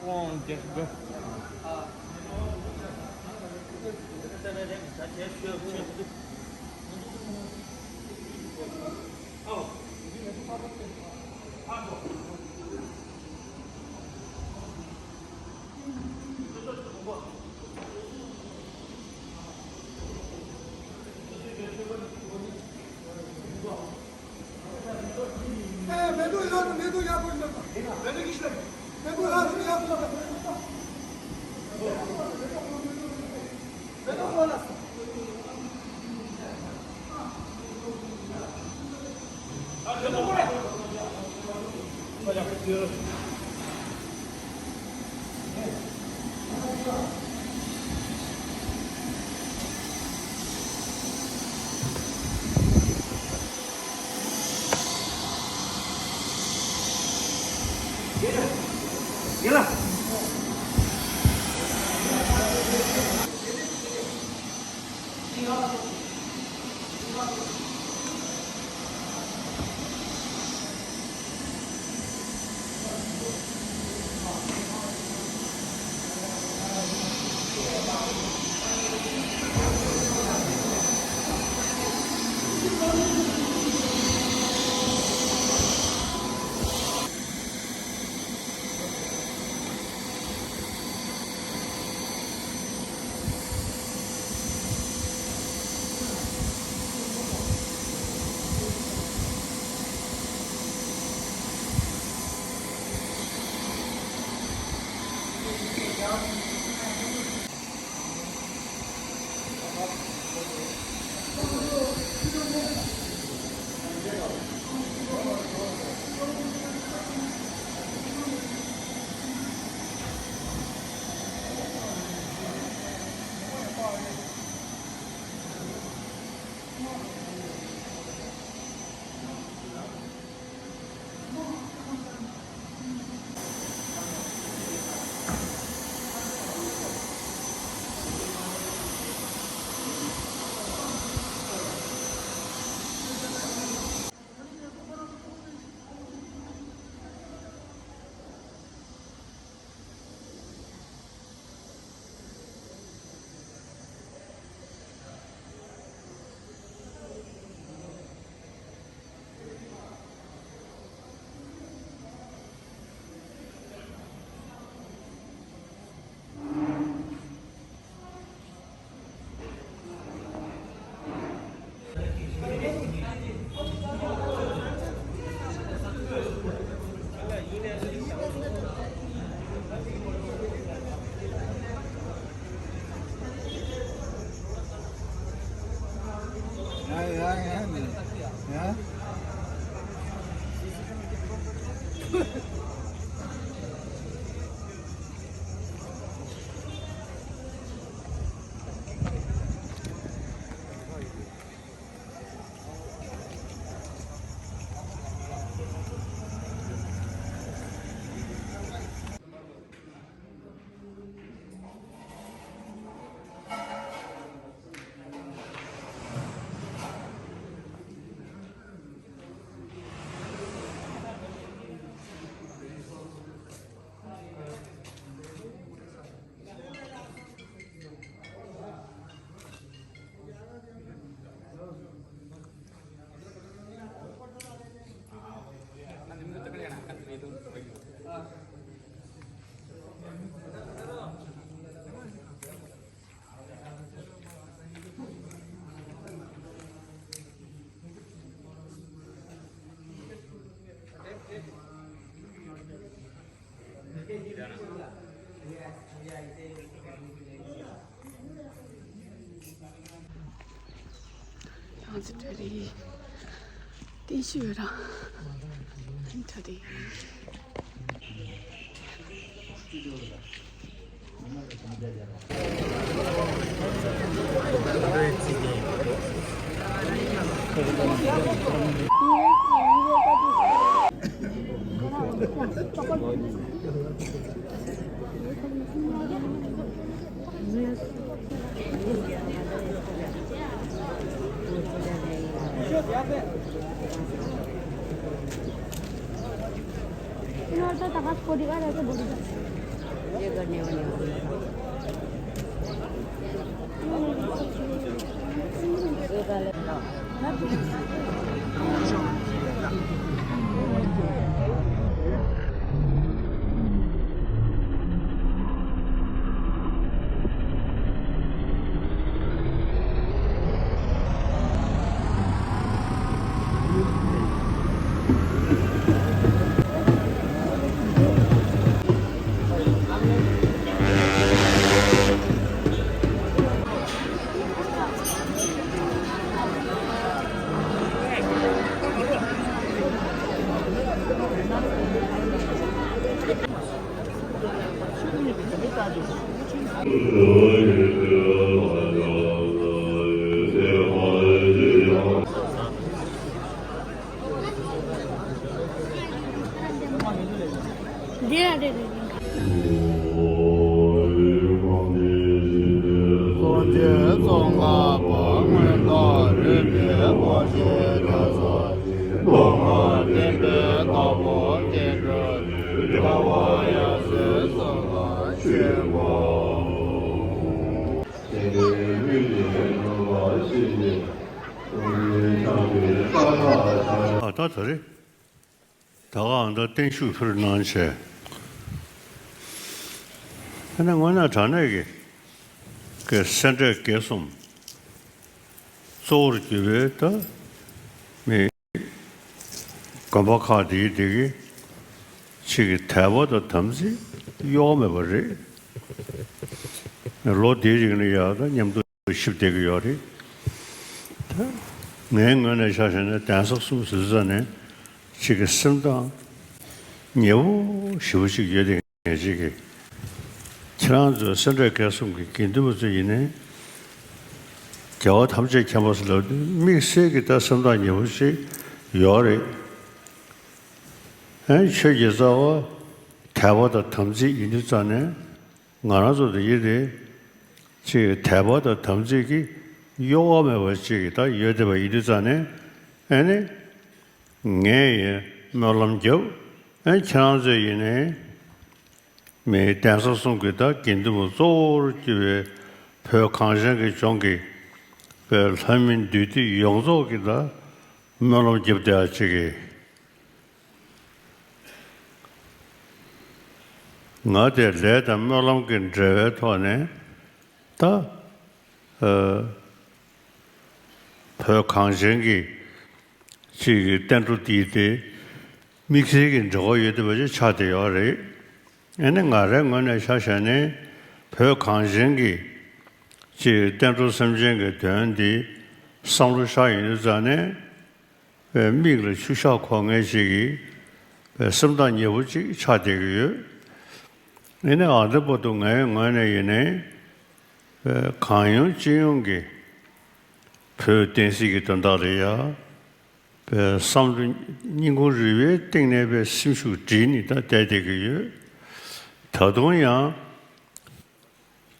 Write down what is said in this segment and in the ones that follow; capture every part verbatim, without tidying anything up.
ཡང་ཅི་འདྲ་རེད། བསྟན་བཅོས་རང་། ད་དེ། इन्होंने तो तहस को दिखा रहे थे, बोल दिया। འདི་ཡང་རེད་རེད་རེད། སངས་རྒྱས་ཙོང་ཁ་པ་མངོན་བདག་རོལ་པའི་དབང་ཕྱུག་རྒྱ་ཚ་ནི་ཐོག་མར་བསྟན་པའི་བདག་པོ་སྐྱེ་འགྲོ་དུས་དགའ་བ་ཡང་སེ་སོགས་ལ་ཆོས་འཁོར། ཨ་ད་ད་རེད། ད་ག་ཨ་མདའ་བརྟན་བཞུགས་ཕུལ་གནང་བྱས། ཨ་ནི་དངོས་གནས་དྲང་གནས་ཀྱི་ཀྱི་སེ་འབྲས་དགེ་གསུམ་གཙོ་བོར་གྱུར་པའི་ད་མི་དགོན་པ་ཁག་འདིའི་འདི་གི་ཅིག་གི་དད་པ་དང་དམ་ཚིག་གཡོ་བ་མེད་པ་རེད། ལོ་འདིའི་རིང་ལ་ཡང་ད་མཉམ་དུ་གཤིབ་བསྡད་ཀྱི་ཡོད་རེད། ད་ངའི་ངོས་ནས་ཆ་བཞག་ན་གདན་ས་གསུམ་ཟེར་ཙམ་ནས་གཅིག་གི་སེམས་ཐག་ཉེ་བོ་ཞེ་པོ་ཅིག་ཡོད་དེ། ངས་གཅིག་གི་ཁྱེད་རང་ཚོའི་སེ་འབྲས་དགེ་གསུམ་གྱི་དགེ་འདུན་པ་ཚོ་ཡིན་ནའི་རྒྱལ་བ་ཐམས་ཅད་མཁྱེན་པ་ཟེར་ལབ་དུས་དམིགས་བསལ་གྱི་ད་སེམས་ཐག་ཉེ་བོ་ཅིག་ཡོད་རེད། ཨེ་ཆོས་ཀྱི་རྩ་བ་དད་པ་དང་དམ་ཚིག་ཡིན་དུས་ཙམ་ནས། ང་རང་ཚོ་འདི་ཡིན་ཏེ། ཅིག་དད་པ་དང་དམ་ཚིག་གིས་གཡོ་བ་མེད་པ་ཅིག་ད་ཡོད་བསྡད་པ་ཡིན་དུས་ཙང་ནས། ཨ་ནི། ངས་ཡིན་སྨོན་ལམ་རྒྱབ། ཨ་ཁྱེད་རང་ཚོས་ཡིན་ནའི། མི་གདན་ས་གསུམ་གྱི་ད་དགེ་འདུན་པ་གཙོ་བོར་གྱུར་པའི་བོད་གངས་ཅན་གྱི་ལྗོངས་ཀྱི་བོད་ལྷ་མི་འདུས་སྡེ་ཡོངས་རྫོགས་ཀྱི་ད་སྨོན་ལམ་རྒྱབ་བསྡད་ཡ་ཅིག་གིས། ང་དེ་ལས་དང་སྨོན་ལམ་གྱི་འབྲེལ་བའི་ཐོག་ནས་ད། ཨ། བོད་གངས་ཅན་གྱི་ཅིག་གི་བསྟན་འགྲོ་འདི་དེ་དམིགས་བསལ་གྱི་འབྲེལ་བ་ཡོད་བསྡད་པ་ཅིག་ཆགས་བསྡད་ཡོད་རེད། ཨ་ནི་ང་རའི་ངོས་ནས་ཆ་བཞག་ནས་བོད་གངས་ཅན་གྱི་ཅིག་བསྟན་འགྲོ་སེམས་ཅན་གྱི་དོན་འདི་བསམ་བློ་བཞག་ཡོང་དུས་ཙང་ནས། པའི་མིག་ལ་ཆུ་ཤག་འཁོར་མཁན་ཞིག་གི་པའི་སེམས་ཐག་ཉེ་བོ་ཅིག་ཆགས་བསྡད་ཀྱི་ཡོད། ཨ་ནི་ཨ་འདི་བར་དུ་ངའི་ངོས་ནས་ཡིན་ནའི་པའི་གང་ཡོང་ཅི་ཡོང་གི་བོད་བསྟན་སྲིད་ཀྱི་དོན་དག་ལ་ཡ་པའི་བསམ་བློ་སྙིང་ཁུང་རུས་པའི་གཏིང་ནས་པའི་སེམས་ཤུགས་སྒྲིལ་ནས་ད་བསྡད་བསྡད་ཀྱི་ཡོད། ད་དུང་ཡང་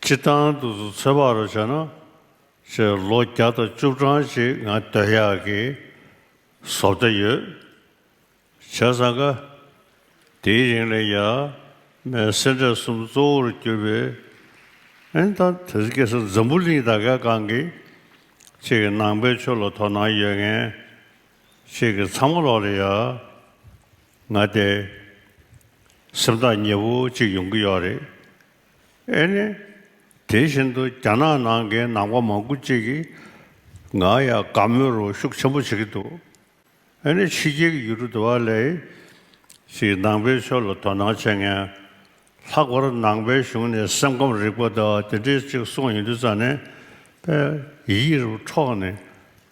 སྤྱིར་བཏང་དུ་ཚོད་དཔག་རུ་བྱས་ན། ཅེས་ལོ་བརྒྱ་དང་བཅུ་གྲངས་ཤིག་ང་སྡོད་ཡག་གི་བཟོ་ལྟ་ཡོད། བྱས་ཙང་ཀ་དེའི་རིང་ལ་ཡ་མི་སེ་འབྲས་གསུམ་གཙོ་བོར་གྱུར་པའི། ཨན་ད་དེ་སྐད་ས་འཛམ་བུ་གླིང་ད་གའི་སྒང་གི་ཅིག་གི་ནང་པའི་ཆོས་ལ་དོ་སྣང་ཡོད་མཁན་ཅིག་གི་ཚང་མ་ལོག་ལ་ཡ་ང་དེ་སེམས་ཐག་ཉེ་བོ་ཅིག་ཡོང་གི་ཡོད་རེད། ཨེ་ནི། དེ་བཞིན་དུ་རྒྱ་ནག་ནང་གི་ནང་པ་མང་པོ་ཅིག་གིས་ང་ཡ་དགའ་མོས་རོགས་ཤུགས་ཆེན་པོ་བྱེད་ཀྱི་འདུག་ཨེ་ནི་ཕྱི་རྒྱལ་གྱི་ཡུལ་གྲུ་དུ་བ་ལས་ཞིག་ནང་པའི་ཆོས་ལ་དོ་སྣང་བྱེད་མཁན། ལྷག་པར་ནང་པའི་གཞུང་ནས་སེམས་ཁམས་རིག་པ་དང་དེ་འདྲས་ཅིག་གསུངས་ཡོང་དུས་ཙང་ནས་པས་ཡིད་རུ་འཕྲོག་ནས་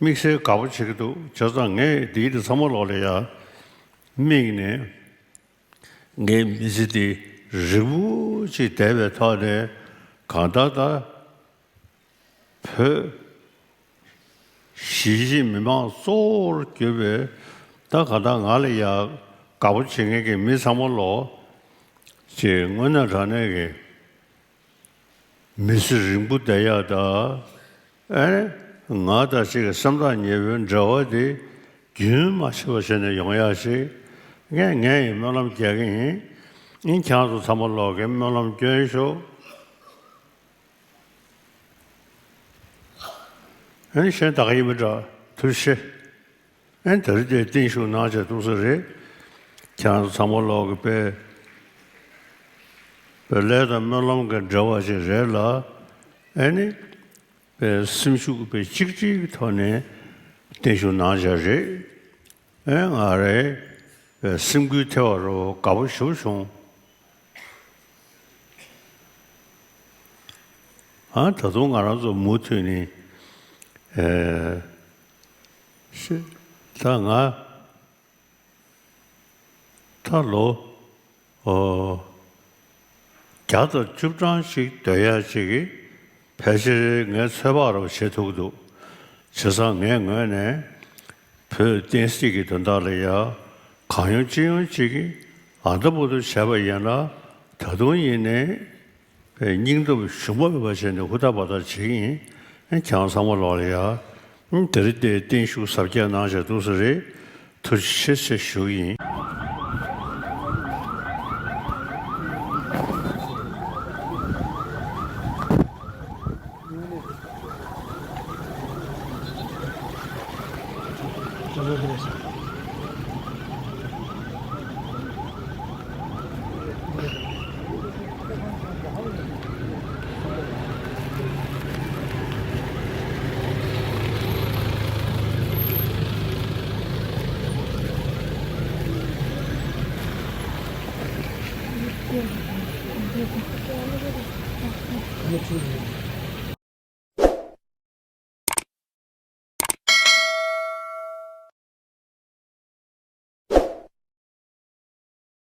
དམིགས་བསལ་དགའ་པོ་བྱེད་ཀྱི་འདུག་བྱས་ཙང་ངས་འདིའི་དེ་ཚང་མ་ལོག་ལ་ཡ་དམིགས་ནས། ངའི་མི་ཚེ་འདི་རིང་པོ་ཅིག་བསྡད་པའི་ཐོག་ནས་གང་ལྟར་ད་བོད་གཞིས་བྱེས་མི་མང་གཙོ་བོར་གྱུར་པའི་ད་གང་ལྟར་ང་ལ་ཡང་དགའ་པོ་བྱེད་མཁན་གྱི་མི་ཚང་མ་ལོ་ཅེས་དངོས་གནས་དྲང་གནས་ཀྱི་མི་ཚེ་རིང་པོ་བསྡད་ཡག་དང་། ཨེ་ནི་ང་དང་གཅིག་གི་སེམས་ཐག་ཉེ་བོའི་འབྲེལ་བ་དེ་རྒྱུན་མ་ཆད་པ་བྱས་ནས་ཡོང་ཡག་ཞིག་ངས་ངས་ཡིན་སྨོན་ལམ་རྒྱག་གི་ཡིན། ཨིན་ཁྱེད་རང་ཚོ་ཚང་མ་ལོག་གི་སྨོན་ལམ་སྐྱོན་ཤོག་ཨ་ནི་གཞན་དག་ཡིན་མི་འདྲ་ཐུགས་རྗེ་ཆེ། ཨ་ནི་དེ་རིང་དེ་བརྟན་བཞུགས་གནང་བྱས་འདུག་ས་རེད། ཁྱེད་རང་ཚོ་ཚང་མ་ལོག་གི་དཔེ་དཔེ་ལས་དང་སྨོན་ལམ་གྱི་འབྲེལ་བ་ཞིག་རེད་ལ། ཨ་ནི་དཔེ་སེམས་ཤུགས་དཔེ་གཅིག་སྒྲིལ་གྱི་ཐོག་ནས་བརྟན་བཞུགས་གནང་བྱས་རེད། ཨེ་ང་རེ་སེམས་འགུལ་ཐེབས་པ་རུ་དགའ་པོ་ཞེ་པོ་བྱུང་། ཨ་ད་དུང་ང་རང་ཚོ་མུ་མཐུད་ནས་ཨེ་ཤི་ད་ང་ད་ལོ་ཨོ་བརྒྱ་དང་བཅུ་གྲངས་ཤིག་སྡོད་ཡ་ཅིག་གི་ཕལ་ཆེར་ངས་ཚོད་དཔག་རོགས་བྱེད་ཐུབ་ཀྱི་འདུག་བྱས་ཙང་ངའི་ངོས་ནས་བོད་བསྟན་སྲིད་ཀྱི་དོན་དག་ལ་ཡ་གང་ཡོང་ཅི་ཡོང་ཅིག་གིས་ཨ་ད་བུ་དུ་བྱས་པ་ཡིན་ལ་ད་དུང་ཡིན་ནའི་སྙིང་སྟོབས་ཞུམ་པ་མེད་པ་བྱས་ནས་ཧུར་ཐག་འབད་ཐག་བྱེད་ཀྱི་ཡིན། ཁྱེད་རང་ཚང་མ་ལོག་ལ་ཡ་དེ་རིང་དེ་བརྟན་བཞུགས་གཟབ་རྒྱས་གནང་བྱས་འདུག་ས་རེད། ཐུགས་རྗེ་ཆེ་ཞུ་གི་ཡིན།